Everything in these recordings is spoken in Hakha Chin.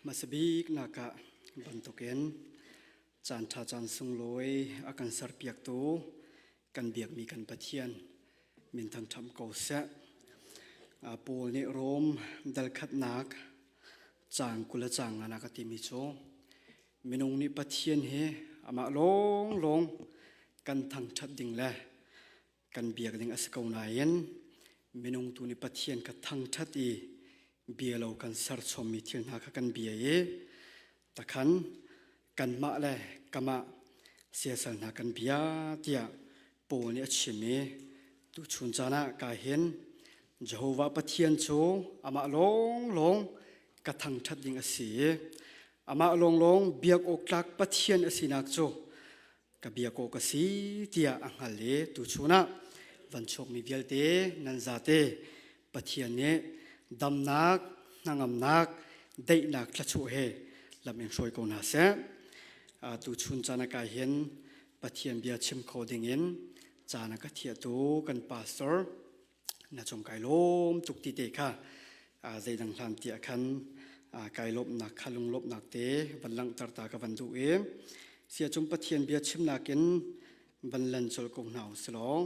Hmasabik nak ah bantukin caan ṭha caan sunglawi a kan serpiaktu kan biakmi kan Pathian min thangṭham ko seh. Paul nih Rom dal khatnak caang 20 le caang nga nak a timi cu minung nih Pathian hi amah lawnglawng kan thangṭhat ding le kan biak ding a si ko nain minung tu nih Pathian ka thangṭhat i bia lo kan serchommi thil hna kha kan bia i takhan kanmah le kamah siasal hna kan bia tiah Paul nih a chim i tuchun caan ah ka hin Jehovah Pathian cu amah lawnglawng ka thangṭhat ding a si i amah lawnglawng biak awk tlak Pathian a sinak cu ka biak awk a si tiah a hngal i tuchun ah van chuakmi vialte nan zate Pathian nih damnak, hnangamnak, daihnak thluachuah he lam in hruai ko hna seh. Tuchun caan ah kai hin Pathian bia chim kho ding in caan a ka thiahtu kan pastor na cung kai lawm tuk ti te kha zeidang hlan tiah khan kai lawmhnak kha lunglawmhnak te van langhter ta ka van duh i sia cung Pathian bia chimnak in van lan colh ko hna usilaw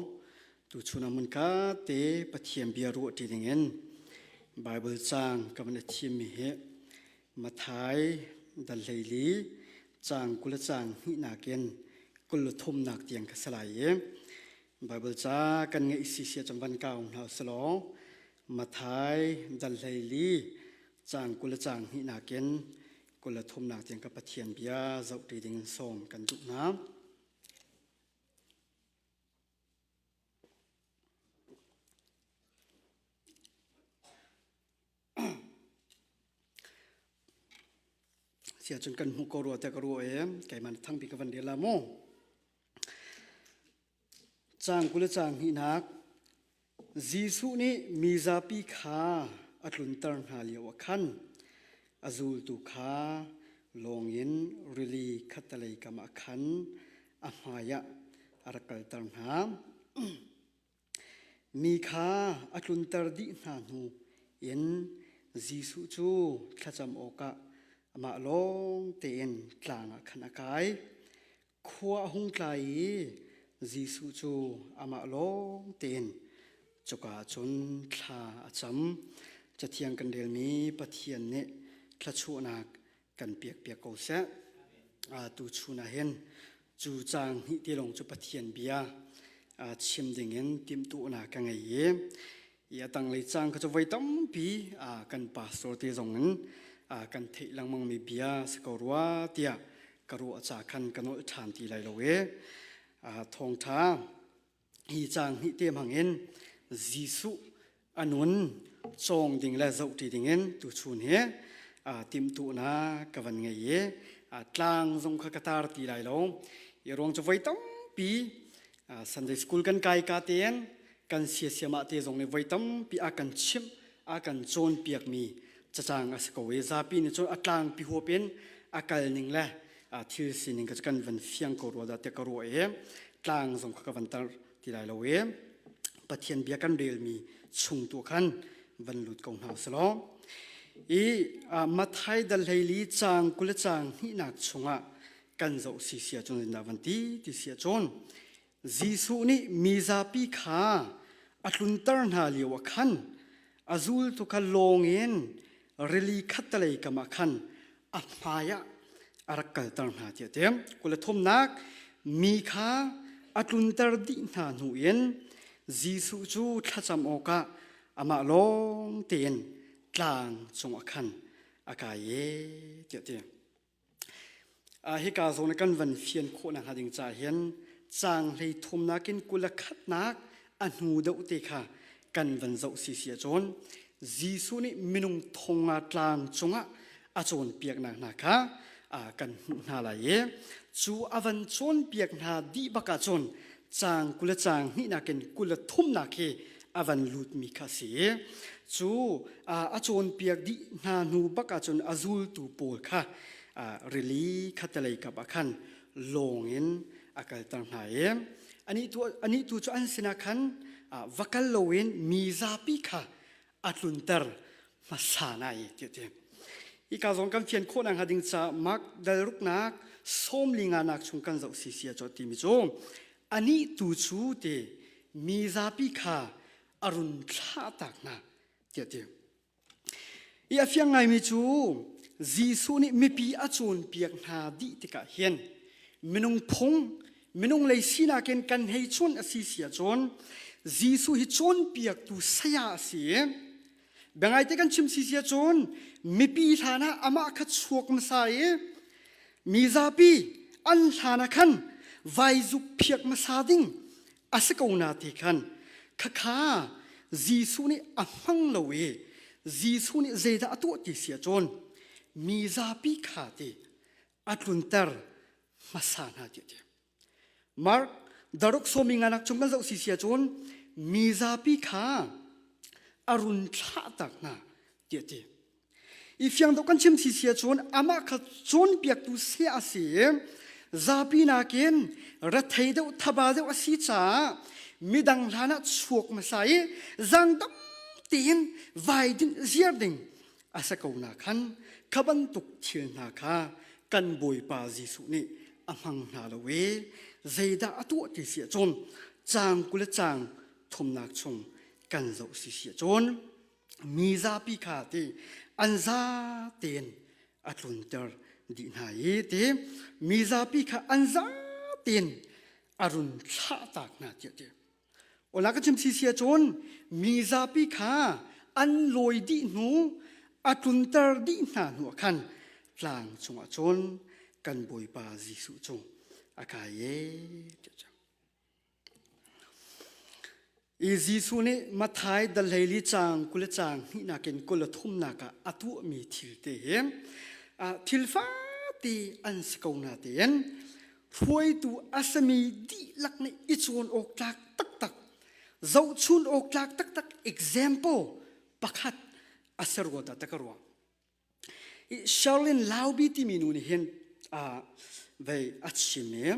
tuchun ah hmunka te Pathian bia ruah ṭi ding in Bible caang ka van i thimmi hi Mathai dal 14 caang 20 caang hnihnak in 23nak tiang ka si lai i Bible ca kan ngeih si sia cun van kau hna usilaw Mathai dal 14 caang 20 caang hnihnak in 23nak tiang ka Pathian bia zoh ṭi ding in sawm kan duh hna. Sia cun kan hmuh ko rua tiah ka ruah i keimah nih thangpi ka van rel la mu. Caang 20 le caang hnihnak Jesuh nih mizapi kha a tlunter hna lioah khan a zultu kha lawng in rili khattelei kam ah khan a hmaiah a rak kalter hna. Mi kha a tlunter dih hna hnu in Jesuh cu thlacam awkah amah lawng tein tlang ah khan a kai. Khua a hung tlai i Jesuh cu amah lawng tein cuka ah cun thla a cam. Cathiang kan relmi Pathian nih thluachuahnak kan piakpiak ko seh. Tuchun ah hin cu caang hnih te lawng cu Pathian bia chim dingin timhtuahnak ka ngei i i a tanglei caang kha cu voi tampi kan pastor te zong in kan theih lengmangmi bia si ko rua tiah ka ruah ca khan ka nolh ṭhan ti lai lo i thawngṭha hi caang hnih te hmang in Jesuh a nun cawng ding le zohṭi ding in tuchun hi timhtuahnak ka van ngei i tlang zong kha ka tar ti lai lo i ruang cu voi tampi Sunday school kan kai ka tein kan siasiamah te zong nih voi tampi a kan chimh a kan cawnpiakmi cacang a si ko i zapi nih cun a tlangpi huap in a kal ning le thil sining kha kan van fiang ko rua dah tiah ka ruah i tlang zong kha ka van tar ti lai lo i Pathian bia kan relmi chung tu khan van lut ko hna usih i Mathai dal 14 caang 20 caang hnihnak chungah kan zoh si sia cun dah van ti ti sia cun Jesuh nih mizapi kha a tlunter hna lioah khan a zultu kha lawng in rili khattelei kam ah khan a hmaiah a rak kalter hna tiah a ti. 23nak mi kha a tlunter dih hna hnu in Jesuh cu thlacam awkah amah lawng tein tlang cungah khan a kai e tiah a ti. Hika zawn i kan van fian khawh nakhnga ding caah hin caang hlei thumnak in 21nak a hnu deuh te kha kan van zoh sisi ahcun Jesuh nih minung thonga tlang cungah a cawnpiaknak hna kha kan hmuh hna lai i cu a van cawnpiak hna dih bak ahcun caang 20 le caang hnihnak in 23nak hi a van lutmi kha a si i cu a cawnpiak dih hna hnu bak ahcun a zultu pawl kha rili khattelei kap ah khan lawng in a kalter hna i anih tu cu an sinah khan va kal loin mi zapi kha a tlunter hmasa na i ti ti. Hika zong kan fian khawh nakhnga ding caah Mark dalruknak sawmli nganak chung kan zoh sisi a cawt timi cu anih tu cu te mi zapi kha a run thlah tak hna tiah ti. I a fiang ngaimi cu Jesuh nih mipi a cawnpiak hna dih tikah hin minung phung minung lei sinak in kan hei chun a si si ahcun Jesuh hi cawnpiaktu saya a si i biangaite kan chim si si ahcun mipi hlan ah amah kha chuak hmasa i mi zapi an hlan ah khan vaizuk phiak hmasa ding a si ko na ti khan khakha Jesuh nih a hmang lo i Jesuh nih zeidah a tuah ti si ahcun mi zapi kha ti a tlunter hmasa hna ti a ti. Mark daruk sawmi nganak chung kan zoh si si ahcun mi zapi kha a run thlah tak hna ti a ti. I fiang deuh kan chim si si ahcun amah kha cawnpiaktu se a si i zapi nakin rethei deuh thaba deuh a si caah midang hlan ah chuak hmasa i zaangdam tein vai dinh ziar ding a si ko na khan kha bantuk thil hna kha kan Bawipa Jesuh nih a hmang hna lo i zeidah a tuah ti si ahcun caang 20 le caang thumnak chung kan zoh si si ahcun mi zapi kha ti an za tein a tlunter dih hna i ti mi zapi kha an za tein a run thlah tak hna tiah ti Ola ka chim si si ahcun mi zapi kha an lawi dih hnu a tlunter dih hna hnu ah khan tlang cungah cun kan Bawipa Jesuh cu a kai e tiah cang. I Jesuh nih Matthai dal hleili caang 20 le caang hnihnak in 23nak ah a tuahmi thil te hi thil fate an si ko na tein hruaitu a simi dihlak nih i cawn awk tlak taktak zohchun awk tlak taktak example pakhat a si rua dah ta ka ruah. Sherlyn Lauby timi nu nih hin vei a chim i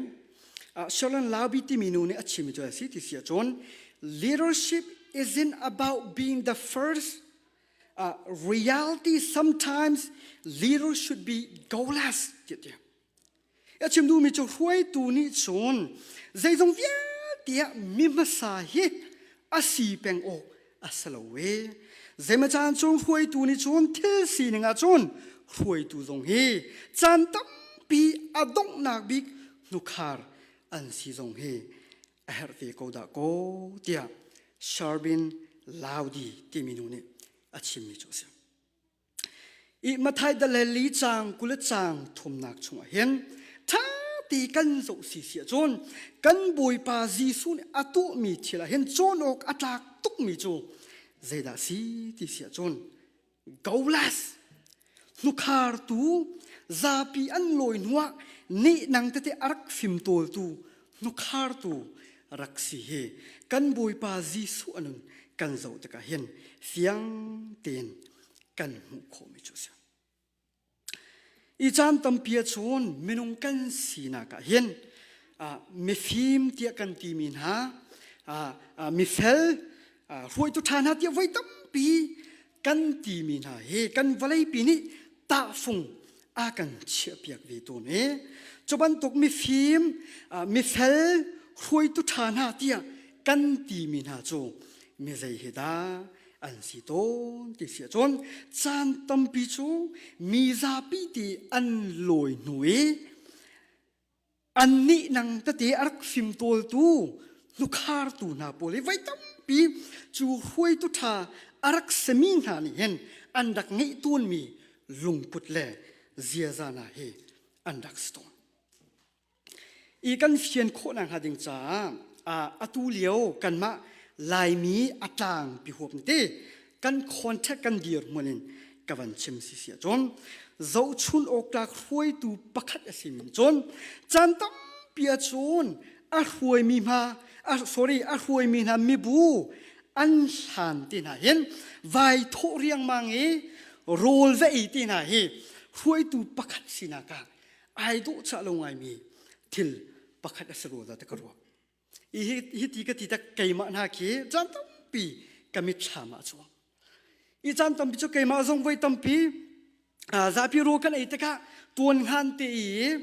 Sherlyn Lauby timi nu nih a chimmi cu a si ti si ahcun leadership isn't about being the first uh, reality sometimes leaders should be goalless ti ti A chim duhmi cu hruaitu nih cun zeizong vialte ah mi hmasa hi a si peng awk a si lo e. Zeimaw caan cun hruaitu nih cun thil sining ah cun hruaitu zong hi caan tampi a donghnak bik hnukhar an si zong hi a herh ve ko dah kaw tiah Sherwin Laudi timi nu nih a chimmi cu a si. I Matthai daleli caang 20 le caang thumnak chungah hin ṭha ti kan zoh si si ahcun kan Bawipa Jesuh nih a tuahmi thil ah hin cawn awk a tlak tukmi cu zeidah si ti si ahcun golas hnukhartu zapi an lawi hnuah nehnang tete a rak fimtawltu hnukhartu rak si hi kan Bawipa Jesuh a nun kan zoh tikah hin fiang tein kan hmuh khawhmi cu a si. I caan tampi ahcun minung kan sinak ah hin mifim tiah kan timi hna mifel hruaitu ṭha hna tiah voi tampi kan timi hna hi kan vawleipi nih tahfung a kan chiahpiak ve tawn i cu bantuk mifim mifel hruaitu ṭha hna tiah kan timi hna cu mi zei hi dah an si tawn ti si ahcun caan tampi cu mi zapi ti an lawi hnu i annih nang tete a rak fimtawltu hnukhartu hna pawl hi voi tampi cu hruaitu ṭha a rak simi hna nih hin an rak ngeih tawnmi lungput le ziaza hna hi an rak si tawn. I kan fian khawh nakhnga ding caah atu lio kanmah Laimi a tlangpi huap te kan contact kan dirhmun in ka van chim si si ahcun zohchun awk tlak hruaitu pakhat a si min cun caan tampi ahcun a hruaimi hna sorry a hruaimi hna mibu an hlan ti hna hin vai thawh riangmang i rawl va ei ti hna hi hruaitu pakhat sinak ah ai dawhcah lo ngaimi thil pakhat a si rua dah ti ka ruah. I hi, hi ti ka ti tak keimah hna khi caan tampi ka mitthlam ah a chuak. I caan tampi cu keimah zong voi tampi Zapi rawl kan ei tikah tuan hngan te i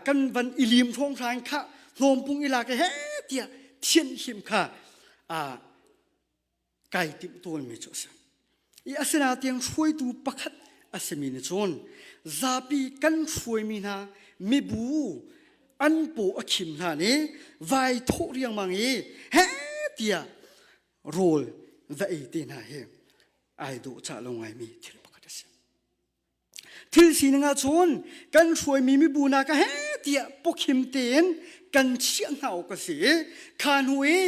kan van i lim hrawnghrang kha hnawmpung i lak i he tiah thianh hlim kha kai timh tawnmi cu a si. I asinain hruaitu pakhat a simi nih cun zapi kan hruaimi hna mibu an paw a khim hna nih vai thawh riangmang i he tiah rawl va ei te hna hi ai dawhcah lo ngaimi thil pakhat a si. Thil sining ah cun kan hruaimi mibu hna ka he tiah pawkhim tein kan chiah hna awk a si i kha hnu i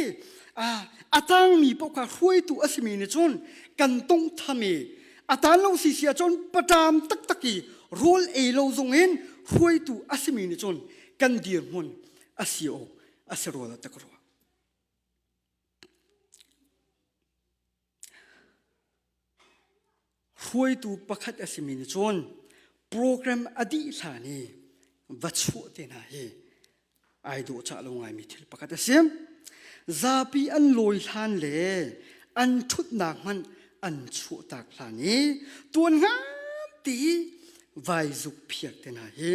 a tangmi paoh kha hruaitu a simi nih cun kan tongtham i a tan lo si si ahcun paṭam taktak i rawl ei lo zong in hruaitu a simi nih cun kan dirhmun a si awk a si rua tak rua. Hruaitu pakhat a simi nih cun program a dih hlan i va chuah te hna hi ai dawhcah lo ngaimi thil pakhat a si. Zapi an lawi hlan le an ṭhutnak hmanh an chuahtak hlan i tuan nganpi vai zuk phiak te hna hi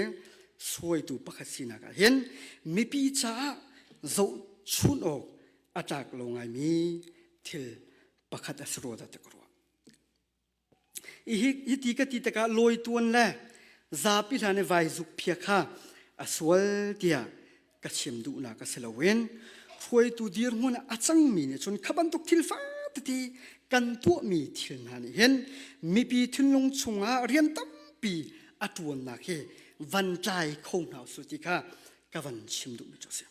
hruaitu pakhat sinak ah hin mipi caah zohchun awk a tlak lo ngaimi thil pakhat a si rua dah ti ka ruah. Hi, hi ti ka ti tikah lawi tuan le zapi hlan i vai zuk phia kha a sual tiah ka chim duhnak a si loin hruaitu dirhmun a cangmi nih cun kha bantuk thil fatete kan tuahmi thil hna nih hin mipi thinlung chungah rian tampi a ṭuannak hi van tlai kho hna usih ti kha ka van chim duhmi cu a si.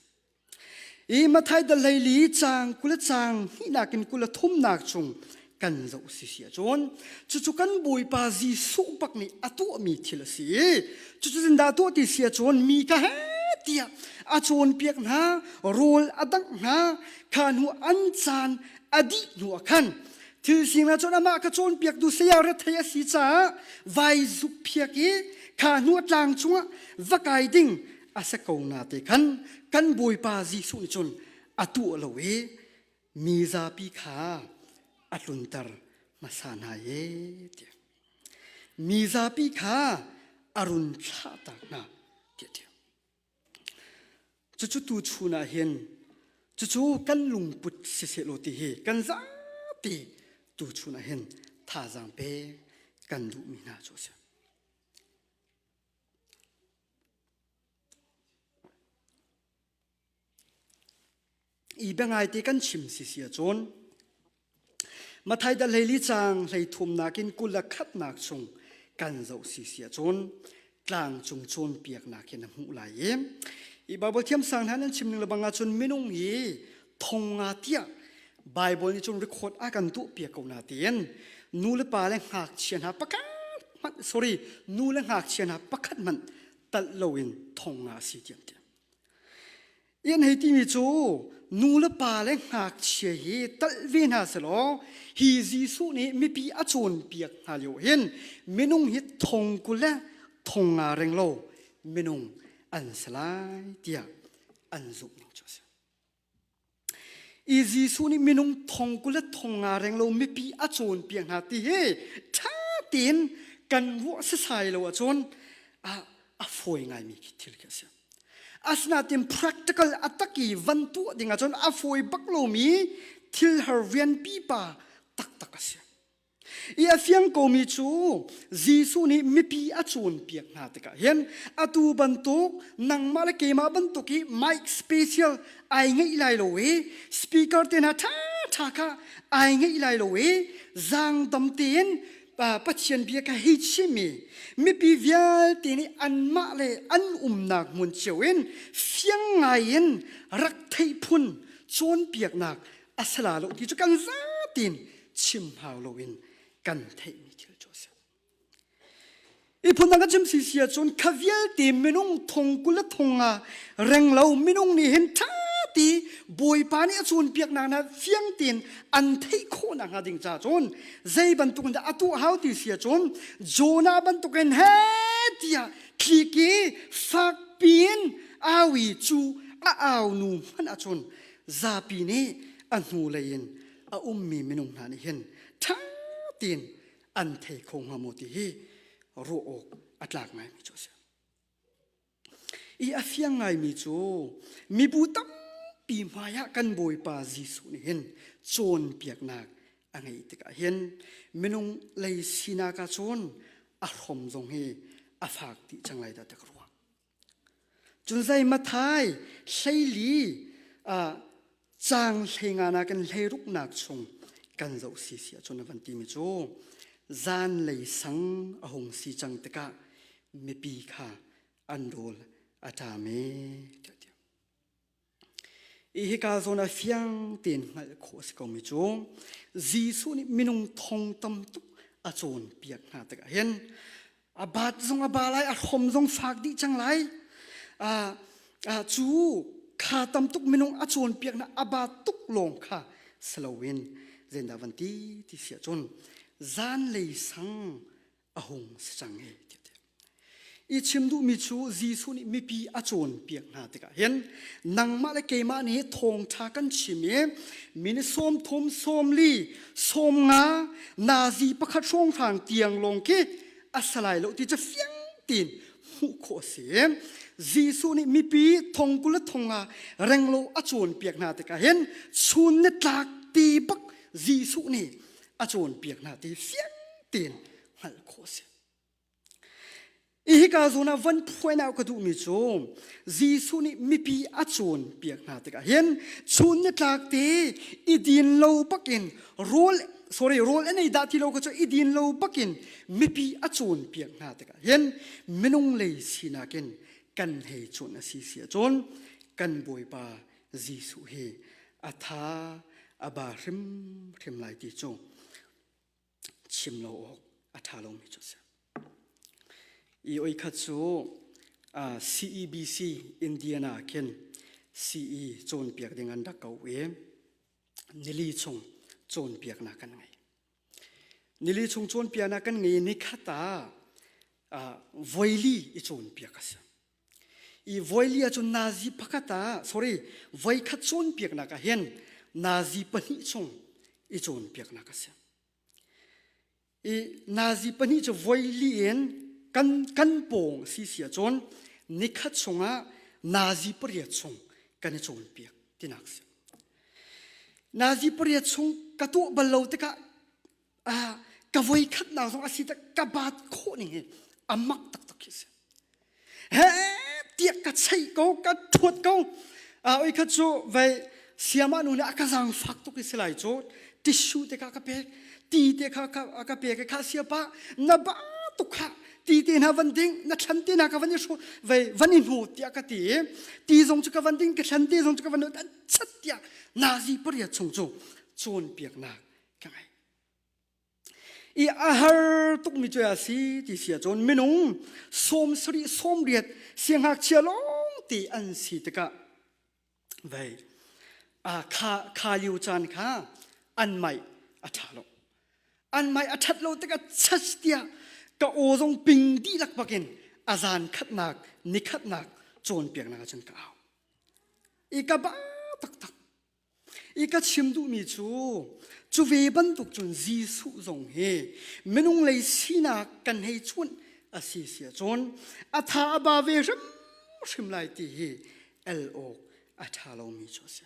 I Matthai dal hleili caang 20 le caang hnihnak in 20 le thumnak chung kan zoh si si ahcun cucu kan Bawipa Jesuh bak nih a tuahmi thil a si i cucu zindah tuah ti si ahcun mi ka he tiah a cawnpiak hna rawl a dangh hna kha hnu an caan a dih hnu ah khan thil sining ah cun amah ka cawnpiak tu saya rethei a si caah vai zuk phiak i kha hnu a tlang cungah va kai ding a si ko na te khan kan Bawipa Jesuh nih cun a tuah lo i mi zapi kha a tlunter hmasa hna ye tiah mi zapi kha a run thlahtak hna tiah ti cucu tu chun ah hin cucu kan lungput siseh law ti hi kan zapi tu chun ah hin thazaang pe kan duhmi hna cu a si. I biangaite kan chim si si ahcun Mathai dal hleili caang hleithumnak in 20 le khatnak chung kan zoh si si ahcun tlangcung cawnpiaknak in a hmuh lai i i Bible thiamsang hna nan chim ning le bang ahcun minung hi thong nga tiah Bible nih cun record a kan tuah piak ko na tiin nu le pa le ngakchia hna pakhat hmanh sorry nu le ngakchia hna pakhat hmanh talh loin thong nga si tiam tiam in hei timi cu nu le pa le ngakchia hi talh ve hna selaw hi Jesuh nih mipi a cawnpiak hna lio hin minung hi thong 20 le thong nga reng lo minung an si lai tiah an zumh ning cu a si. I Jesuh nih minung thong 20 le thong nga reng lo mipi a cawnpiak hna ti hi ṭha tein kan ruah sasai lo ahcun a, a fawi ngaimi khi thil khi a si. Asinain practical a tak i van tuah ding ahcun a fawi bak lomi thil har rian pipa taktak a si. I a fiang komi cu Jesuh nih mipi a cawnpiak hna tikah hin atu bantuk nangmah le keimah bantuk i mic special ai ngeih lai lo i speaker te hna ṭhaṭha kha ai ngeih lai lo i zaangdam tein Pathian bia kha hei chim i mipi vialte nih anmah le an umnak hmun cio in fiang ngai in rak theih phun cawnpiaknak a si la lo ti cu kan zatin chim hau loin kan theihmi thil cu a si. I phundang kan chim si si ahcun kha vialte minung thong 20 le thong nga reng lo minung nih hin ṭha ti Bawipa nih a cawnpiaknak hna fiang tein an theih khawh nakhnga ding ca cun zei bantuk in dah a tuah hau ti si ahcun Jonah bantukin he tiah tlik i fak piin au i cu a au nu hmanh ahcun zapi nih a hnulei in a ummi minung hna nih hin ṭha tein an thei kho hnga maw ti hi Ruah awk a tlak ngaimi cu a si. I a fiang ngaimi cu mibu tampi hmaiah kan Bawipa Jesuh nih hin cawnpiaknak a ngeih tikah hin minung lei sinak ah cun a hrom zong hi a fak dih cang lai dah ti ka ruah. Cun zei Mathai hleili caang hleinga nakin hleiruknak chung kan zoh si si ahcun a van timi cu zanlei sang a hung si cang tikah mipi kha an rawl a ṭam e tiah a ti. I hika zawn ah fiang tein hngalh khawh a si komi cu Jesuh nih minung thong tam tuk a cawnpiak hna tikah hin a bat zong a ba lai a hrom zong fak dih cang lai cu kha tam tuk minung a cawnpiak hna a ba tuk lawng kha si loin zeidah van ti ti si ahcun zanlei sang a hung si cang e I chim duhmi cu Jesuh nih mipi a cawnpiak hna tikah hin nangmah le keimah nih thawngṭha kan chim i mini 30 sawmli 50 nazi pakhat hrawnghrang tiang lawng khi a si lai lo ti cu fiang tein hmuh khawh a si. Jesuh nih mipi thong 20 le thong nga renglo a cawnpiak hna tikah hin chun ni tlak ti bak Jesuh nih a cawnpiak hna ti fiang tein hngalh khawh a si. Hika zawn ah van phuainak ka duhmi cu Jesuh nih mipi a cawnpiak hna tikah hin chun nitlak te i din lo bakin rawl sorry rawl an ei dah ti lo ka cu i din lo bakin mipi a cawnpiak hna tikah hin minung lei sinak in kan hei cawn a si si ahcun kan Bawipa Jesuh hi a tha a ba hrimhrim lai ti cu chim lo awk a ṭha lomi cu a si. I oi khat cu CEBC Indiana khin CE cawnpiak ding an rak ko i nili chung cawnpiaknak kan ngei. Nili chung cawnpiaknak kan ngei nikhat ah voili i cawnpiak a si. I voili ahcun nazi pakhat ah sorry voikhat cawnpiaknak ah hin nazi pahnih chung i cawnpiaknak a si. I nazi pahnih cu voili in kan kan pawng si si ahcun nikhat chungah nazi pariat chung kan i cawnpiak tinak si. Nazi pariat chung ka tuah bal lo tikah ah ka voikhatnak zong a si tak ka baat khawh ning hi a mak taktak khi si he tiah ka cheih ko ka thuat ko oi khat cu vei siama nu nih a ka zaangfak tuk i si lai cu tissue te kha ka pek ti te kha ka pek kha siapa na ba tuk kha ti te hna van ding na thlan te hna ka van i hru vei van i hnu tiah ka ti ti zong cu ka van ding ka thlan te zong cu ka van chat tiah nazi pariat chung cu cawnpiaknak ka ngei i a har tukmi cu a si ti si ahcun minung 70 80 siangngakchia lawng te an si tikah vei a kha kha lio caan kha an mai a ṭha lo an mai a ṭhat lo tikah chas tiah ka aw zong ping dihlak bakin a zan khatnak ni khatnak cawnpiaknak ahcun ka au i ka ba taktak I ka chim duhmi cu cu ve bantuk cun Jesuh zong hi minung lei sinak kan hei chunh a si si ahcun a tha a ba ve hrimhrim lai ti hi el awk a ṭha lomi cu a si.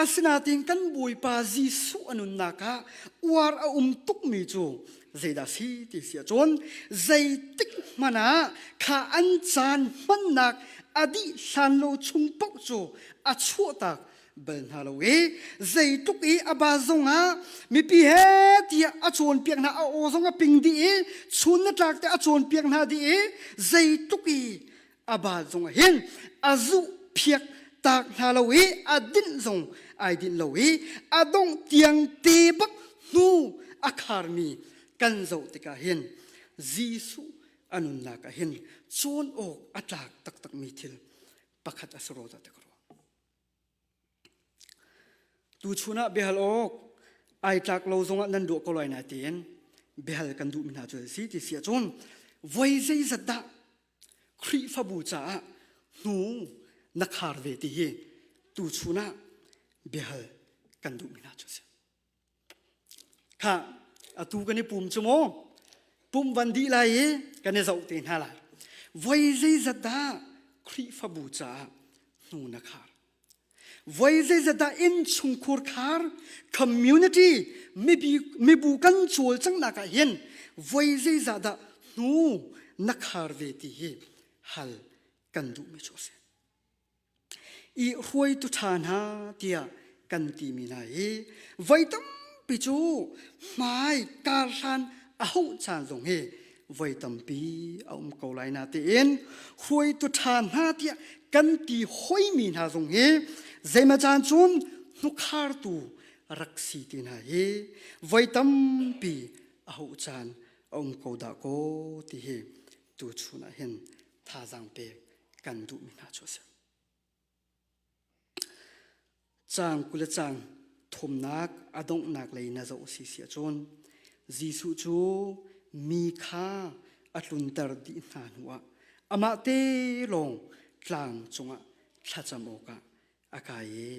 Asinain kan Bawipa Jesuh a nunnak ah uar a um tukmi cu zeidah si ti si ahcun zeitik hmanh ah kha an caan hmannak a dih hlan lo chung paoh cu a chuahtak bal hna lo i zeitluk i a ba zongah mipi he tiah a cawnpiak hna a aw zong a ping dih i chun na tlak te a cawnpiak hna dih i zeitluk i a ba zongah hin a zuh phiak tak hna lo i a dinh zong ai dinh lo i a dongh tiang te bak hnu a kharmi kan zoh tikah hin Jesuh a nunnak ah hin cawn awk a tlak taktakmi thil pakhat a si rua dah ti ka ruah. Tuchun ah biahal awk ai tlak lo zongah nan duah ko lai na tiin biahal kan duhmi hna cu si ti si ahcun voi zeizat dah Khrihfabu caah hnu na khar ve ti hi tuchun ah biahal kan duhmi hna cu a si. Kha atu kan i pum cu maw? Pum van dih lai i kan i zoh te hna lai. Voi zeizat dah Khrihfabu caah hnu na khar? Voi zeizat dah innchungkhur khar community mibi mibu kan cawlcanghnak ah hin voi zeizah dah hnu na khar ve ti hi hal kan duhmi cu a si. I hruaitu ṭha hna tiah kan timi hna hi voi tampi cu hmai karhlan a hauh caan zong hi voi tampi a um ko lai na tiin hruaitu ṭha hna tiah kan ti hoimi hna zong hi zeimaw caan cun hnukhartu rak si ti hna hi voi tampi a hauh caan a um ko dah kaw ti hi tuchun ah hin thazaang pek kan duhmi hna cu a si. Caang 20 le caang thumnak a donghnak lei na zoh si si ahcun Jesuh cu mi kha a tlunter dih hna hnuah amah te lawng tlang cungah thlacam awkah a kai i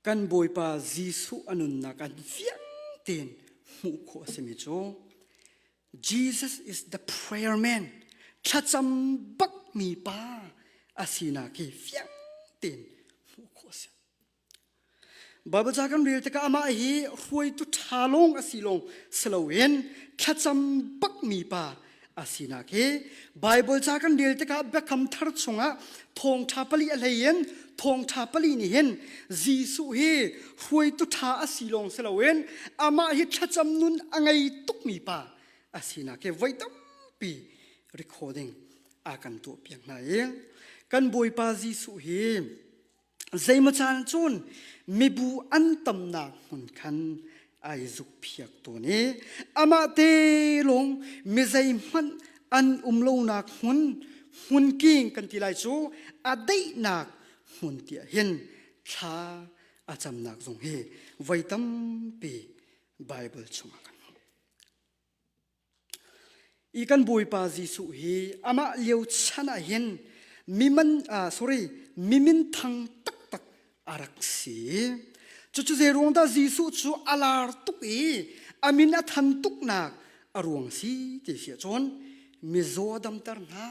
Kan Bawipa Jesuh a nunnak ah fiang tein hmuh khawh a simi cu Jesus is the prayer man thlacam bakmi pa a sinak hi fiang tein hmuh khawh a si. Bible ca kan rel tikah amah hi hruaitu ṭha lawng a si lawng si loin thlacam bakmi pa a sinak hi Bible ca kan rel tikah Biakam Thar chungah thawngṭha pali a hlei in thawngṭha pali nih hin Jesuh hi hruaitu ṭha a si lawng si loin amah hi thlacam nun a ngei tukmi pa a sinak hi voi tampi recording a kan tuahpiak hna i kan Bawipa Jesuh hi Zeimaw caan cun mibu an tamnak hmun khan ai zukphiak tawn i amah te lawng mi zeihmanh an um lonak hmun hmunking kan ti lai cu a daihnak hmun tiah hin thla a camnak zong hi voi tampi Baibal chungah kan hmuh. I kan Bawipa Jesuh hi amah lio chan ah hin miman uh, sorry mimin thang taktak a rak si. Cucu zei ruang dah Jesuh cu a lar tuk i a min a than tuknak a ruang si ti si ahcun mizaw a damter hna,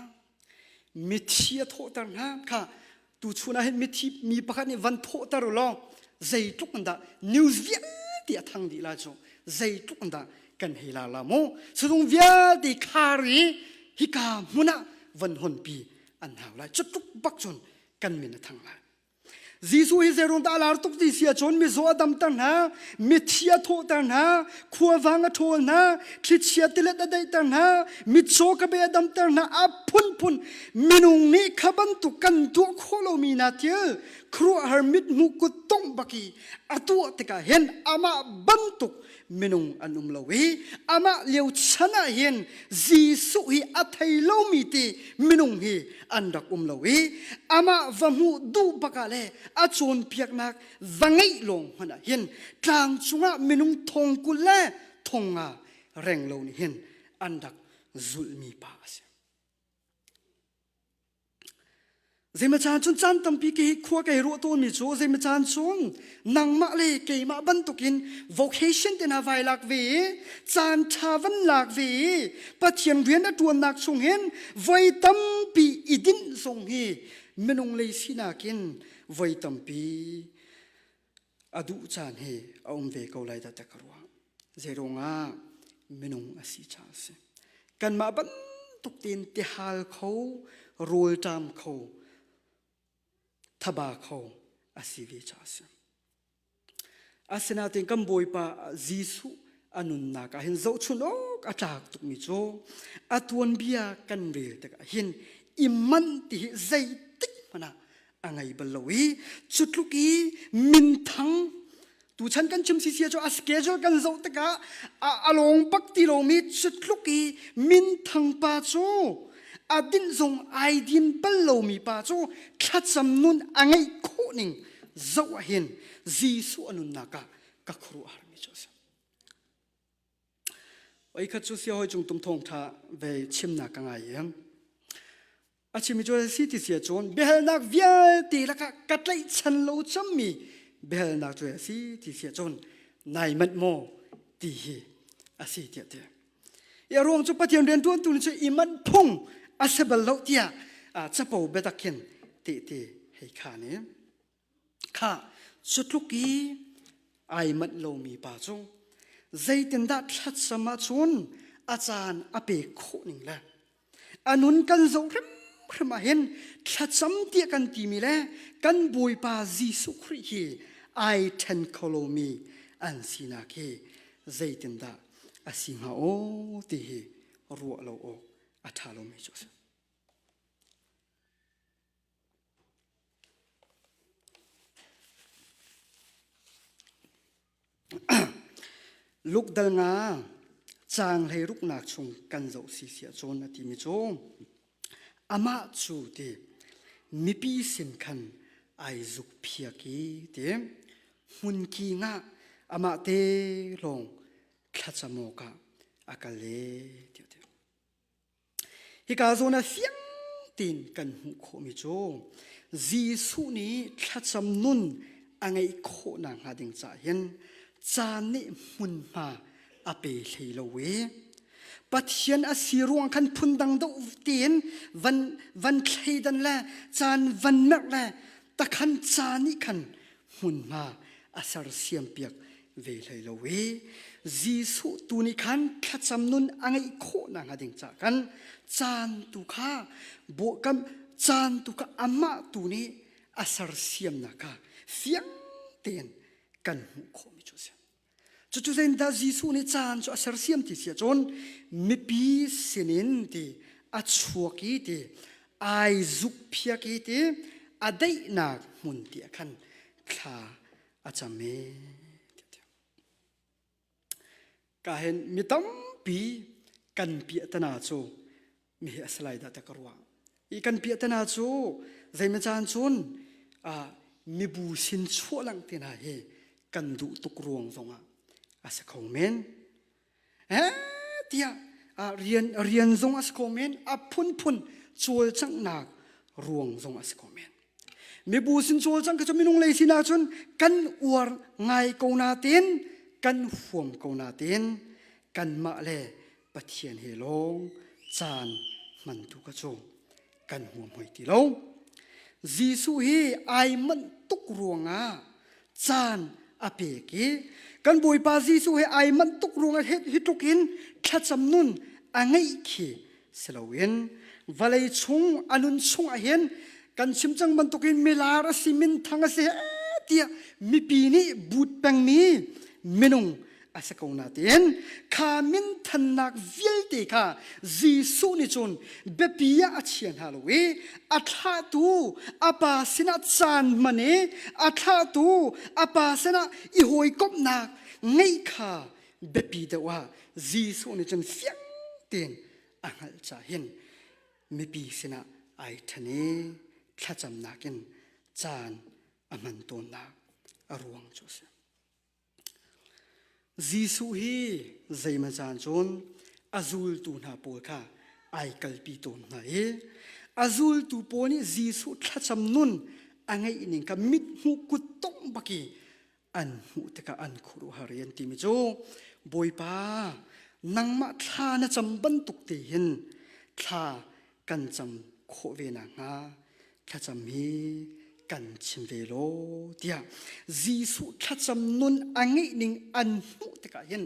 mithi a thawhter hna kha tuchun ah hin mithi mi pakhat nih van thawhter u law zeitluk in dah news vialte a thang dih lai cu zeitluk in dah kan hei la la mu suzung vialte khar i hika hmun ah van honpi an hau lai cutluk bak cun kan min a thang lai Jesuh hi zeiruang dah a lar tuk ti si ahcun mizaw a damter hna, mithi a thawhter hna, khuavang a ṭhawl hna, thlichia tilet a daihter hna, mitcaw ka be a damter hna, a phunphun minung nih kha bantuk kan tuah khawh lomi hna thil khuaruahhar mithmuh kut tongh bak i a tuah tikah hin amah bantuk minung an um lo i amah lio chan ah hin Jesuh hi a thei lomi ti minung hi an rak um lo i amah va hmuh duh bak ah le a cawnpiaknak va ngeih lawng hmanh ah hin tlang cungah minung thong 20 le thong nga reng lo nih hin an rak zulhmi pa a si. Zeimaw caan cun caan tampi kei khua kei ruah tawnmi cu zeimaw caan cun nangmah le keimah bantukin vocation te hna vai lak ve i caan ṭha van lak ve i Pathian rian a ṭuannak chung hin voi tampi i dinh zong hi minung lei sinak in voi tampi a duh caan hi a um ve ko lai dah ti ka ruah. Zeiruangah minung a si caah a si. Kanmah bantuk tein tihal kho, rawlṭam kho, thaba kho a si ve caah a si. Asinain kan Bawipa Jesuh a nunnak ah hin zohchun awk a tlak tukmi cu a tuanbia kan rel tikah hin i manh ti hi zeitik hmanh ah a ngei bal lo i cu tluk i minthang tuchan kan chim sisi cu a schedule kan zoh tikah a lawng bak ti lomi cu tluk i minthang pa cu a dinh zong ai din bal lomi pa cu thlacam nun a ngeih khawh ning zoh ah hin Jesuh a nunnak ah ka khuaruahharmi cu a si. Oi khat cu siahawi cung tum thawngṭha ve chimnak ka ngai i a chimmi cu si ti sia cun biahalnak vialte lakah ka tlaihchan lo cammi biahalnak cu a si ti sia cun nai manh maw ti hi. a si tiah ti. I a ruang cu Pathian rianṭuantu nih cun i manh phung a si bal lo tiah capo biatak khin tehte hei khaan i kha cu tluk i ai manh lomi pa cu zeitindah thlacam ahcun a caan a pek khawh ning le a nun kan zoh hrimhrim ah hin thlacam tiah kan timi le kan Bawipa Jesuh Khrih hi ai ṭhen kho lomi an sinak hi zeitindah a si hnga aw ti hi ruah lo awk a ṭha lomi cu a si. Luke dal nga caang hleiruknak chung kan zoh si si ahcun a timi cu amah cu ti mipi sin khan ai zuk phiak i ti hmunking ah amah te lawng thlacam awkah a kal e ti a ti. Hika zawn ah fiang tein kan hmuh khawhmi cu Jesuh nih thlacam nun a ngeih khawhnak hnga ding caah hin caan nih hmunhma a pe hlei lo i Pathian a si ruang khan phundang deuh tein van van thleidan le caan van merh le takhan caan nih khan hmunhma a sersiam piak ve hlei lo i Jesuh tu nih khan thlacam nun a ngeih khawh nakhnga ding ca kan caan tu kha kam caan tu kha amah tu nih a sersiamnak kha fiang tein kan hmuh khawhmi cu a si. Cucu zeitindah Jesuh nih caan cu a sersiam ti si ahcun mipi sinin ti a chuak i ti ai zukphiak i ti a daihnak hmun ti ah khan thla a cam i ka hin mi tampi kan piahtana cu mi hi a si lai dah ta ka ruah i kan piahtana cu zeimaw caan cun mibu sin chuah lang te hna hi kan duh tuk ruang zongah a si kho men eh tiah rian rian zong a si kho men a phunphun cawlcanghnak ruang zong a si kho men mibu sin cawlcangh cu minung lei sinak cun kan uar ngai ko natein kan huam ko natein kanmah le Pathian he lawng caan hmantu ka cu kan huam hoi ti lo. Jesuh hi ai manh tuk ruangah caan a pek i kan Bawipa Jesuh hi ai manh tuk ruangah hi tluk in thlacam nun a ngeih khi si loin vawlei chung a nun chung ah hin kan chim cang bantukin milar a si minthang a si tiah mipi nih but pengmi minung a si ko nain kha minthannak vialte kha Jesuh nih cun biapi ah a chia hna lo i a thlahtu a pa sinah caan hman i a thlahtu a pa sinah i hawikomhnak ngeih kha biapi deuh ah Jesuh nih cun fiang tein a hngalh ca hin mipi sinah ai ṭhen i thlacamnak in caan a hman tawnnak a ruang cu a si. Jesuh hi zeimaw caan cun a zultu hna pawl kha ai kalpi tawn hna i a zultu pawl nih Jesuh thlacam nun a ngeih ning kha mithmuh kuttongh bak i an hmuh tikah an khuaruahhar i an timi cu Bawipa nangmah thla na cam bantuk te hin thla kan cam khawh ve nakhnga thlacam hi kan chim ve law tiah Jesuh thlacam nun a ngeih ning an hmuh tikah hin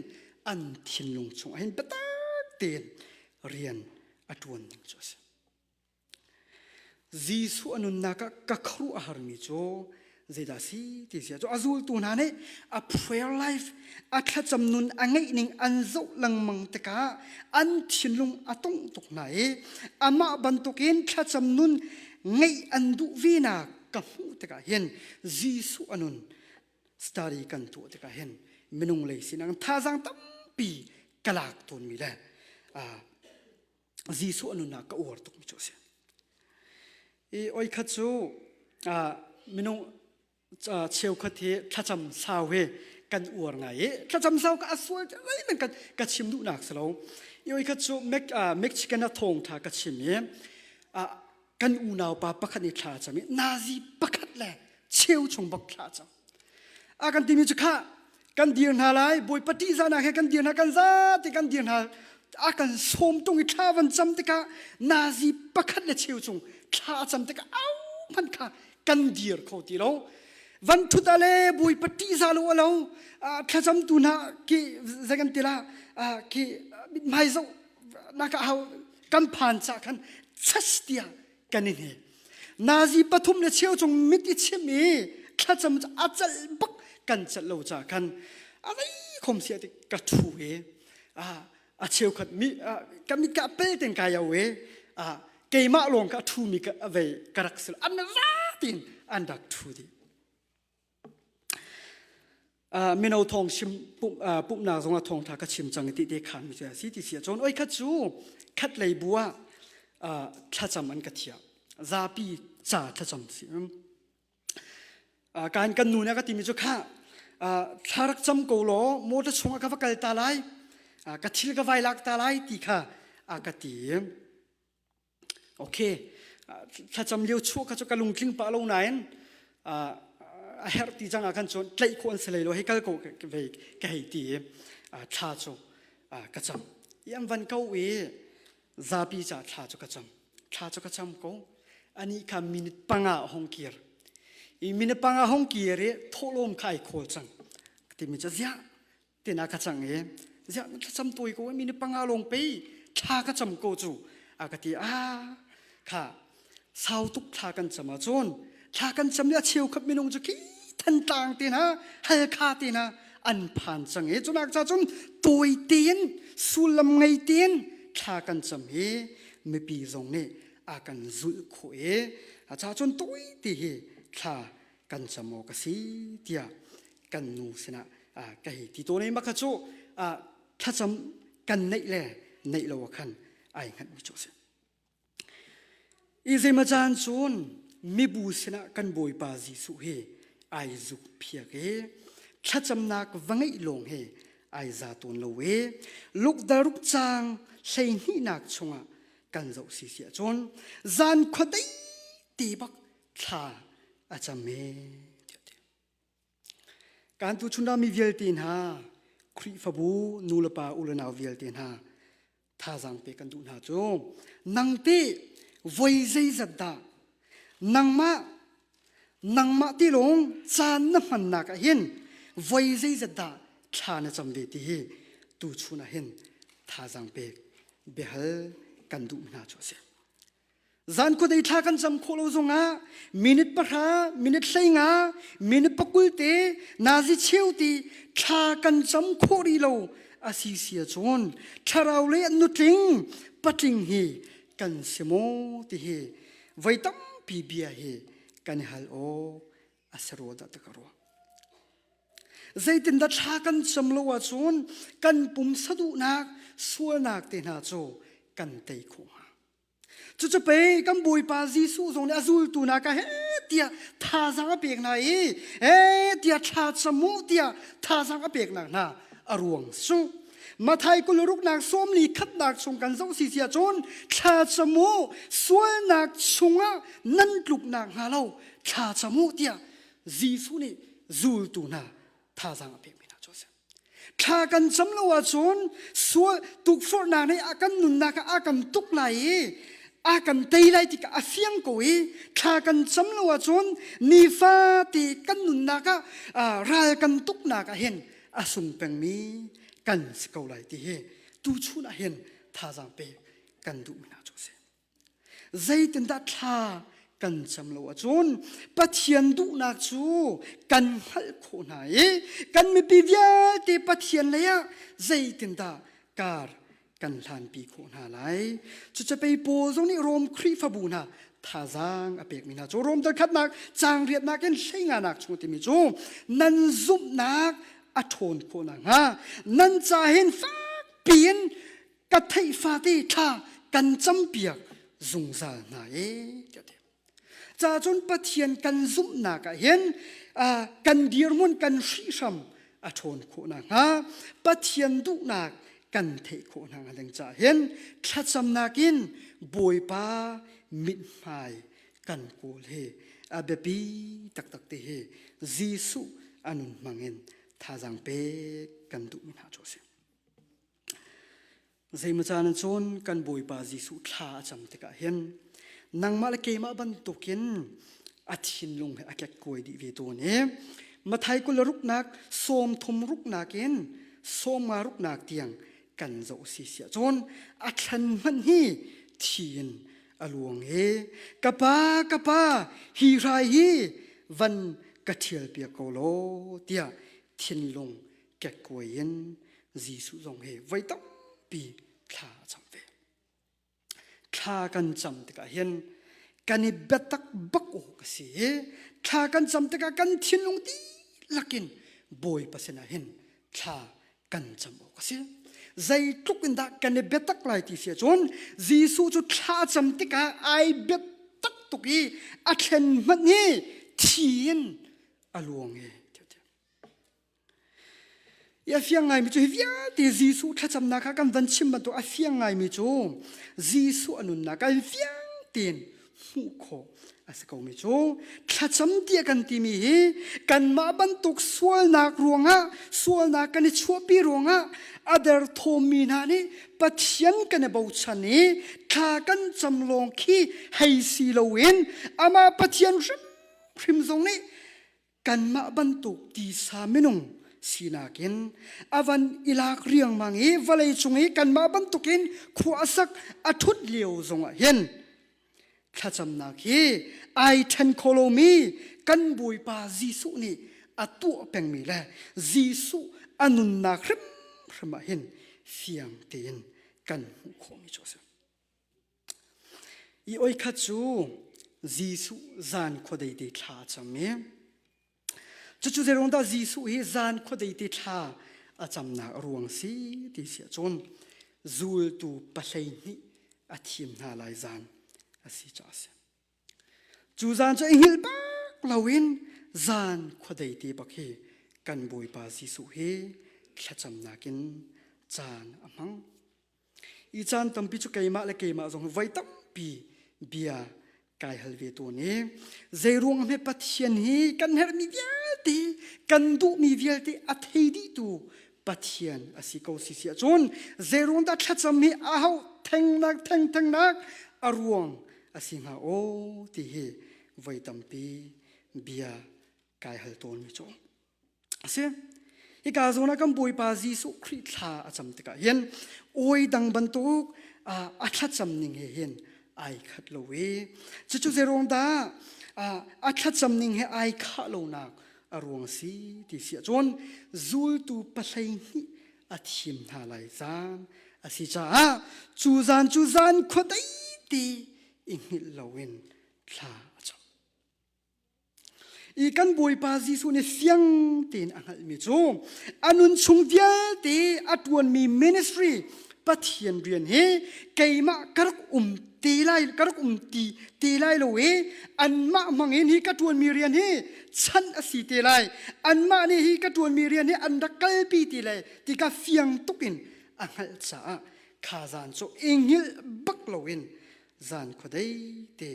an thinlung chungah hin biatak tein rian a ṭuan ning cu a si. Jesuh a nunnak ah ka khuaruah a harmi cu zeidah si ti si cu a zultu hna nih a prayer life a thlacam nun a ngeih ning an zoh lengmang tikah an thinlung a tongh tuk hna i amah bantukin thlacam nun ngeih an duh ve nak ka hmuh tikah hin Jesuh a nun study kan tuah tikah hin minung lei sinak thazaang tampi ka lak tawnmi le Jesuh a nunnak ka uar tukmi cu a si. I oi khat cu minung cheukhat hi thlacam sau hi kan uar ngai i thlacam sau ka a sual zeihmanh kan ka chim duhnak si lo. I oi khat cu Mexican a thawngtha ka chim i kan unau pa pakhat nih thla cam i nazi pakhat le cheu chung bak thla cam. A kan timi cu kha. Kan dir hna lai, Bawipa ṭihzahnak he kan dir hna, kan zate kan dir hna. A kan sawm tung i thla van cam tikah nazi pakhat le cheu cung thla a cam tikah au hmanh kha kan dir kho ti lo. Van thut ah le Bawipa ṭihzah lo a lo. Thlacamtu hna ki zei kan ti la ki mithmai zoh nak ah hau kan phan ca khan chas tiah kan i hne. Nazi pathum le cheu cung mit i chim i thlacam cu a celh bak kan celh lo ca khan a vei khom sia ti ka thu i a cheukhat mi ka mit ka pel ten kai au i keimah lawng ka thu mi ka vei ka rak sil an ra tin an rak thu dih. Mino thawng chim pumhnak zongah thawngtha ka chim cang ti te khan mi cu a si ti si ahcun oi khat cu khat lei bu ah thlacam an ka thiah zapi ca thlacam si kan kan nu nih a ka timi cu kha thla rak cam ko law motor chungah ka va kal ta lai ka thil ka vai lak ta lai ti kha a ka ti. Okay, thlacam lio chuah kha cu ka lungtling pah lo nain a herh ti cang ah khan cun tlaih khawh an si lei lo hei kal ko ve ka hei ti i thla cu ka cam. I an van ko i zapi ca thla cu ka cam. Thla cu ka cam ko. Ani kha minute panga a hong kir. I minute panga hong kir i thawhlawm kha ai khawl cang. Timi cu ziah tina ka cang i ziah na thlacam tawi ko mi ni panga lawng pei thla ka cam ko cu a ka ti a kha sau tuk thla kan cam ahcun thla kan cam le a cheukhat minung cu khi Thantlang te hna Halkha te hna an phan cang i cunak ca cun tawi tein sullam ngei tein thla kan cam hi mipi zong nih a kan zulh khawh i a ca cun tawi te hi thla kan cam awk a si tiah kan nu sinah ka hei ti tawn i mah kha cu thlacam kan neih le neih lo ah khan ai hngatmi cu a si. I zeimaw caan cun mibu sinah kan Bawipa Jesuh hi ai zuk phiak i thlacamnak va ngeih lawng hi ai za tawn lo i lukdaruk caang hleihnihnak chungah kan zoh si si ahcun zan khuadei te bak thla a cam e tiah ti. Kan tuchun mi vialte hna Khrihfabu nulepa ulenau vialte hna thazaang pe kan duh hna cu nang te voi zeizat dah nangmah nangmah ti lawng caan na hmannak ah hin voi zeizat dah thla na cam ve ti hi tuchun ah hin thazaang pek biahal kan duh hna cu a si. Zan khuadei thla kan cam khawh lo zongah minute pahra, minute 15, minute pakul te, nazi cheu ti thla kan cam khawh rih lo a si si ahcun thlarau le nutling patling hi kan si maw ti hi voi tampi bia hi kan i hal awk a si rua dah ti ka ruah. Zeitindah thla kan cam lo ahcun kan pumsa duhnak sualnak te hna cu kan tei khawh hnga. Cucu pei kan Bawipa Jesuh zong nih a zultu hna ka he tiah thazaang a pek hna i he tiah thla cam u tiah thazaang a peknak hna a ruang cu Mathai 26 sawmli khatnak chung kan zoh si sia cun thla cam u sualnak chungah nan tluknak hnga lo thla cam u tiah Jesuh nih zultu hna thazaang a pekmi hna cu a si. Thla kan cam lo ahcun sual tukforhnak nih a kan nunnak ah a kan tuk lai i a kan tei lai ti a fiang ko i thla kan cam lo ahcun nifate kan nunnak ah ral kan tuknak ah hin a sung pengmi kan si ko lai ti hi tuchun ah hin thazaang pe kan duhmi hna cu a si. Zeitindah thla kan cam lo ahcun Pathian duhnak cu kan hngalh khawh hna i kan mipi vialte Pathian lei ah zeitindah kar kan hlanpi khawh hna lai. Cucapei Paul zong nih Rom Khrihfabu hna thazaang a pekmi hna cu Rom dal khatnak caang riatnak in hleinganak chung timi cu nan zumhnak a ṭhawn khawh nakhnga nan ca hin fak piin ka theih fate thla kan campiak zungzal hna e tiah ti. Ca cun Pathian kan zumhnak ah hin kan dirhmun kan hrihhram a ṭhawn khawh nakhnga Pathian duhnak kan theih khawh nakhnga ding caah hin thlacamnak in Bawipa mithmai kan kawl hi a biapi taktak ti hi Jesuh a nun hmangin. thazaang pek kan duhmi hna cu a si. Zeimaw caan ah cun kan Bawipa Jesuh thla a cam tikah hin nangmah le keimah bantukin a thinlung he a kekkuai dih ve tawn i Mathai 20 ruknak 30 ruknak in 50 ruknak tiang kan zoh si siah cun a thlan hmanh hi thi in a luang i ka pa ka pa hi hrai hi van ka ṭhial piak ko law tiah thinlung kekkuai in Jesuh zong hi voi tampi thla a cam ve. Thla kan cam tikah hin kan i biatak bak awk a si i thla kan cam tikah kan thinlung dihlak in Bawipa sinah hin thla kan cam awk a si. Zeitluk in dah kan i biatak lai ti si ahcun Jesuh cu thla cam tikah ai biatak tuk i a thlen hmanh hi thi in a luang i I a fiang ngaimi cu hi vialte Jesuh thlacamnak kha kan van chim bantuk a fiang ngaimi cu Jesuh a nunnak ah fiang tein hmuh khawh a si komi cu thlacam tiah kan timi hi kanmah bantuk sualnak ruangah sualnak kan i chuahpi ruangah a derthawmmi hna nih Pathian kan i bochan i thla kan cam lawng khi hei si loin amah Pathian hrimhrim zong nih kanmah bantuk tisa minung sinak in a van i lak riangmang i vawlei cung i kanmah bantukin khua a sak a ṭhut lio zongah hin thlacamnak hi ai ṭhen kho lomi kan Bawipa Jesuh nih a tuah pengmi le Jesuh a nunnak hrimhrim ah hin fiang tein kan hmuh khawhmi cu a si. I oi khat cu Jesuh zan khuadei te thla a cam i cucu zeiruang dah Jesuh hi zan khuadei te thla a camnak a ruang si ti si ahcun zultu 12 a thim hna lai zan a si caah a si. Cu zan cu i hngilh bak loin zan khuadei te bak hi kan Bawipa Jesuh hi thlacamnak in caan a hmang. I caan tampi cu keimah le keimah zong voi tampi bia kai hal ve tawn i zeiruang hme Pathian hi kan herhmi vialte kan duhmi vialte a thei dihtu Pathian a si ko si si ahcun zeiruang dah thlacam hi a hauh thengnak theng thengnak a ruang a si hnga aw ti hi voi tampi bia kai hal tawnmi cu A si. Hika zawn ah kan Bawipa Jesuh Khrih thla a cam tikah hin awi dang bantuk a thlacam ning he hin ai khat lo i cucu zeiruang dah a thlacam ning he ai khah lonak a ruang si ti si ahcun zultu 12 a thim hna lai zan a si caah cu zan cu zan khuadei ti i hngilh loin thla a cam. I kan Bawipa Jesuh nih fiang tein a hngalhmi cu a nun chung vialte a ṭuanmi ministry Pathian rian hi keimah ka rak um te lai ka rak um ti te lai lo i anmah hmangin hi ka ṭuanmi rian hi chanh a si te lai anmah nih hi ka ṭuanmi rian hi an rak kalpi ti lai ti ka fiang tuk in a hngalh caah kha zan cu i hngilh bak loin zan khuadei te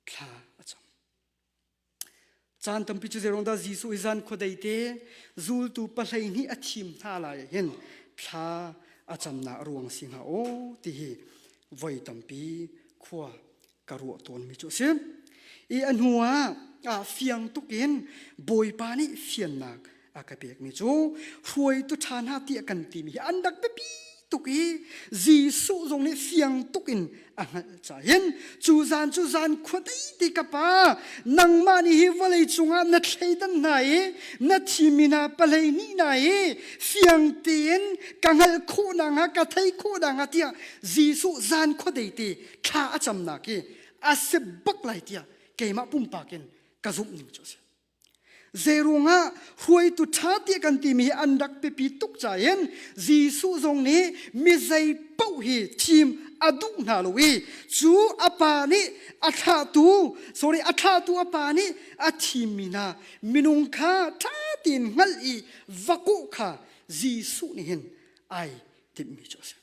thla a cam. Caan tampi cu zeiruang dah Jesuh hi zan khuadei te zultu 12 a thim hna lai hin thla a camnak a ruang si hnga aw ti hi voi tampi khua ka ruah tawnmi cu a si. I a hnu ah ah fiang tuk in Bawipa nih fiannak a ka pekmi cu hruaitu ṭha hna tiah kan timi hi an rak biapi tuk i Jesuh zong nih fiang tuk in a hngalh caah hin cu zan cu zan khuadei ti ka pa nangmah nih hi vawlei cungah na thleidan hna i na thimi hna 12 hna hi fiang tein ka hngalh khawh nakhnga ka theih khawh nakhnga tiah Jesuh zan khuadei te thla a camnak hi a si bak lai tiah keimah pumpak in ka zumh ning cu a si. Zeiruangah hruaitu ṭha tiah kan timi hi an rak biapi tuk cain Jesuh zong nih mi zei paoh hi thim a duh hna lo i cu a pa nih a thlahtu sorry a thlahtu a pa nih a thimmi hna minung kha ṭha tein hngalh i va kawh kha Jesuh nih hin ai timhmi cu a si.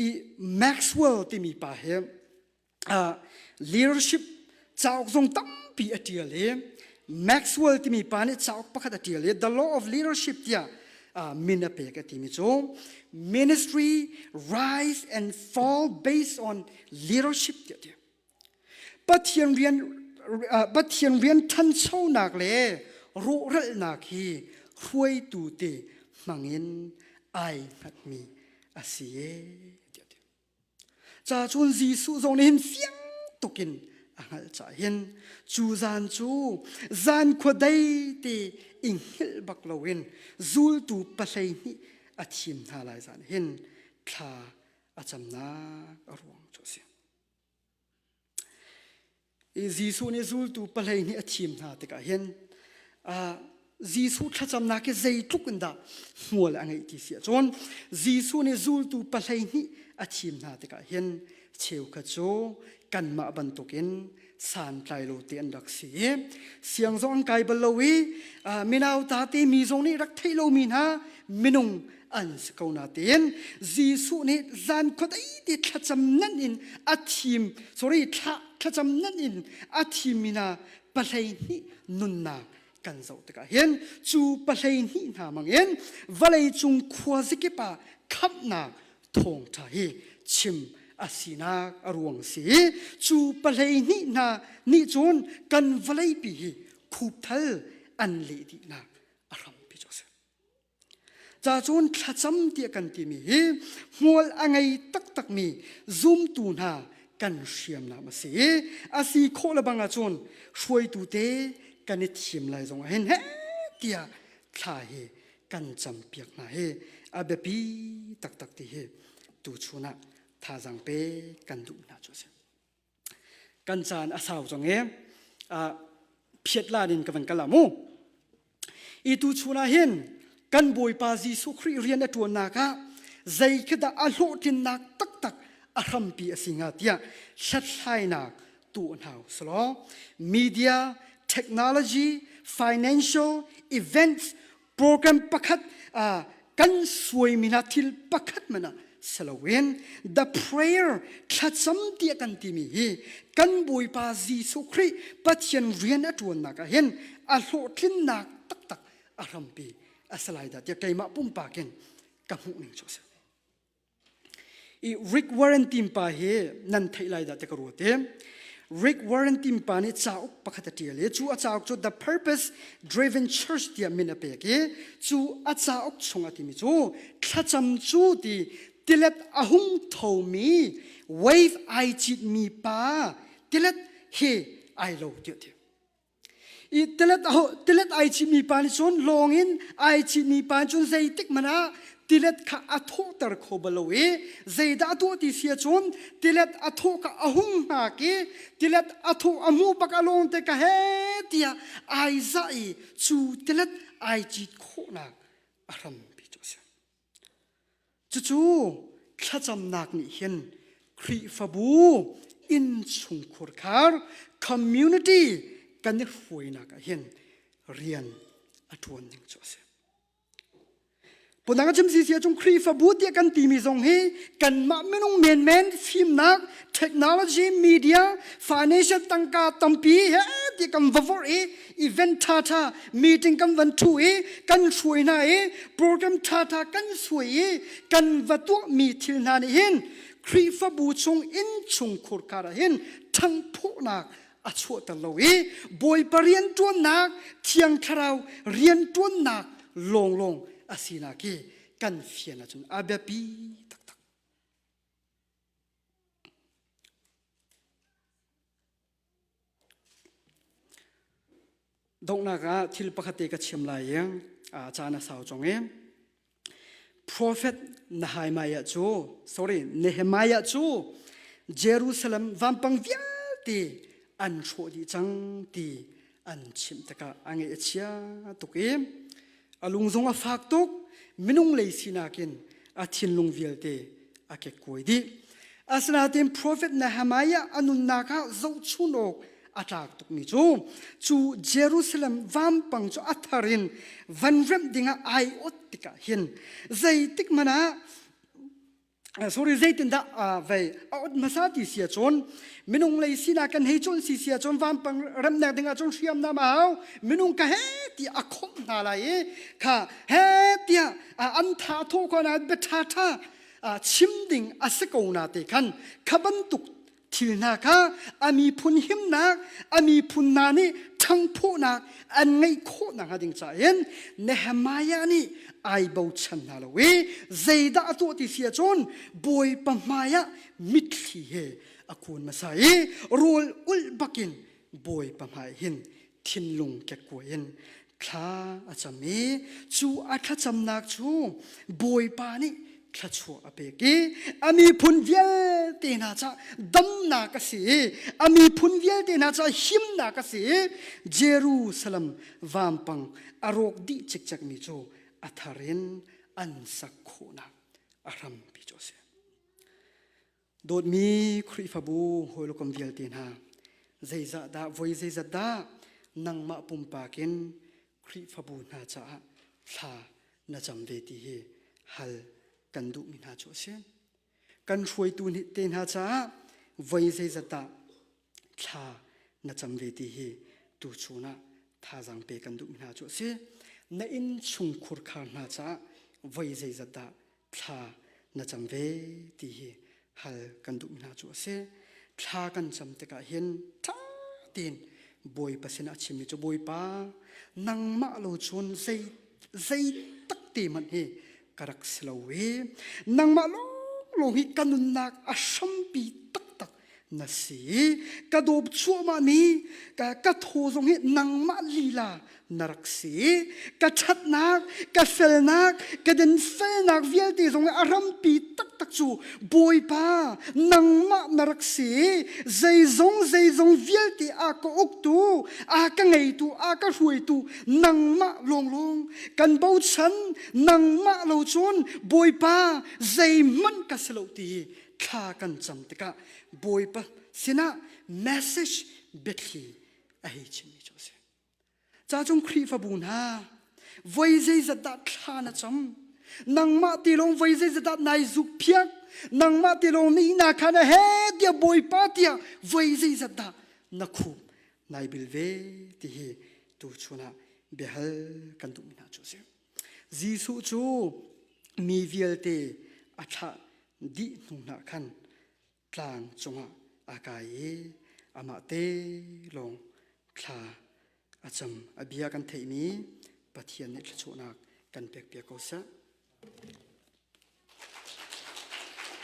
I Maxwell timi pa hi uh, leadership cauk zong tampi a ṭial i. Maxwell timi pa nih cauk pakhat a ṭial i The Law of Leadership tiah min a pek a timi cu ministry rise and fall based on leadership tiah a ti. Pathian rian Pathian rian ṭhanchonak le rawhralhnak hi hruaitu te hmangin ai hngatmi a si e tiah a ti. Ca cun Jesuh zong nih hin fiang tukin a hngalh caah hin cu zan cu zan khua dei te i hngilh bak loin zultu 12 a thim hna lai zan hin thla a camnak a ruang cu a si. Jesuh nih zultu 12 a thim hna tikah hin Jesuh thlacamnak hi zeitluk in dah hmual a ngeih ti si ahcun Jesuh nih zultu 12 a thim hna tikah hin cheukhat cu kanmah bantukin santlai lo te an rak si i siang zong an kai bal lo i minau ta te mi zong nih rak theih lomi hna minung an si ko nain Jesuh nih zan khuadei ti thlacam nan in a thim sorry thla thlacam nan in a thimmi hna 12 nunnak kan zoh tikah hin cu 12 hna mangin vawlei cung khua zikip ah khamhnak thawngṭha hi chim a sinak a ruang si cu 12 hna nih cun kan vawleipi hi khupthal an leh dihnak a hrampi cu a si. Ca cun thlacam tiah kan timi hi hmual a ngei taktakmi zumtu hna kan hriamnam a si i a si khawh le bang ahcun hruaitu te kan i thim lai zong ah hin he tiah thla hi kan campiak hna hi a biapi taktak ti hi tuchun ah thazaang pe kan duh hna cu a si. Kan caan a sau cang i phiat lan in ka van kal ah mu. I tu chun ah hin kan Bawipa Jesuh Khrih rian a ṭuannak ah zei khi dah a hlawhtlinnak taktak a hrampi a si hnga tiah hlathlainak tuah hna usalaw media, technology, financial, events, program pakhat kan suaimi hna thil pakhat hmanh ah si loin the prayer thlacam tiah kan timi hi kan Bawipa Jesuh Khrih Pathian rian a ṭuannak ah hin a hlawhtlinnak taktak a hrampi a si lai dah tiah keimah pumpak in ka hmuh ning cu a si. I Rick Warren team pa hi nan theih lai dah ti ka ruat i Rick Warren team pa nih cauk pakhat a ṭial i cu a cauk cu The Purpose Driven Church tiah min a pek i cu a cauk chung a timi cu thlacam cu ti tilet a hung thomi wave ai citmi pa tilet he ai lo tiah ti. I tilet tilet ai chihmi pa nih cun lawng in ai chihmi pa cun zeitik hmanh ah tilet kha a thawhter kho bal lo i zeidah a tuah ti si ahcun tilet a thawh kha a hung hngak i tilet a thawh a hmuh bak a lawng te ka he tiah ai zah i cu tilet ai cit khawhnak a hrampi cu a si. Cucu thlacamnak nih hin Khrihfabu innchungkhur khar community kan i hruainak ah hin rian a ṭuan ning cu a si. Pundang a chim si chung Khrihfabu tiah kan timi zong hi kanmah minung menmen fimnak technology media financial tangka tampi he ti kan va vorh i event ṭhaṭha meeting kan van ṭhu i kan hruai hna i program ṭhaṭha kan suai i kan va tuahmi thil hna nih hin Khrihfabu chung innchung khurkhar ah hin ṭhangphawhnak a chuahter lo i Bawipa rianṭuannak Thiang Thlarau rianṭuannak lawnglawng a sinak hi kan fian ahcun a biapi taktak. Donghnak ah thil pakhat te ka chim lai i caan a sau cang i Prophet Nehemiah cu sorry Nehemiah cu Jerusalem vampang vialte an hrawh dih cang ti an chimh tikah a ngaih a chia tuk i a lung zong a fak tuk minung lei sinak in a thinlung vialte a kekkuai dih asinain profet Nehemiah a nunnak ah zohchun awk a tlak tukmi cu cu Jerusalem vampang cu a thar in van remh dingah ai ot tikah hin zeitik hmanh ah. Sorry, zeitindah vei a ot hmasa ti si ahcun minung lei sinak kan hei cawn si si ahcun vampang remnak ding ahcun hriamnam a hau. Minung ka he ti a khomh hna lai i kha he tiah an tha thawh ko na bia ṭha ṭha chim ding a si ko na te khan kha bantuk thil hna kha a miphun himnak, a miphun hna nih ṭhangphawhnak an ngeih khawh nakhnga ding caah hin Nehemiah nih ai bochan hna lo i zeidah a tuah ti si ahcun Bawipa hmaiah mitthli he a kun hmasa i rawl ulh bakin Bawipa hmai hin thinlung kekkuai in thla a cam i cu a thlacamnak cu Bawipa nih thluachuah a pek i a miphun vialte hna caah damnak a si i a miphun vialte hna caah himnak a si i Jerusalem vampang a rawk dih cikcekmi cu a thar in an sak khawhnak a hrampi cu a si. Dawtmi Khrihfabu hawikom vialte hna, zeizah dah voi zeizat dah nangmah pumpak in Khrihfabu hna caah thla na cam ve ti hi hal kan duhmi hna cu a si. Kan hruaitu te hna caah voi zeizat dah thla na cam ve ti hi tuchun ah thazaang pe kan duhmi hna cu a si. Na inn chungkhur khar hna caah voi zeizat dah thla na cam ve ti hi hal kan duhmi hna cu a si. Thla kan cam tikah hin ṭha tein Bawipa sinah a chimmi cu Bawipa nangmah lo cun zei zei tak te hmanh hi ka rak si lo i nangmah lawnglawng hi ka nunnak a hrampi taktak na si. Ka dawp cuahmah mi ka ka thaw zong hi nangmah lila na rak si. Ka ṭhatnak, ka felnak, ka dinfelnak vialte zong hi a rampi taktak cu Bawipa nangmah na rak si. Zeizong zeizong vialte a ka uktu, a ka ngeitu, a ka hruaitu nangmah lawnglawng kan bochan. Nangmah lo cun Bawipa zeihmanh ka si lo ti hi thla kan cam tikah Bawipa sinah message biathli a hei chimmi cu a si. Ca cung Khrihfabu hna, voi zeizat dah thla na cam? Nangmah ti lawng voi zeizat dah nai zuk phiak? Nangmah ti lawng ni na kha na he tiah Bawipa tiah voi zeizat dah na khup nai bil ve ti hi tu chun ah biahal kan duhmi hna cu a si. Jesuh cu mi vialte a thlah dih hnu hna khan tlang cungah a kai i amah te lawng thla a cam. A bia kan theihmi Pathian nih thluachuahnak kan pekpiak ko seh.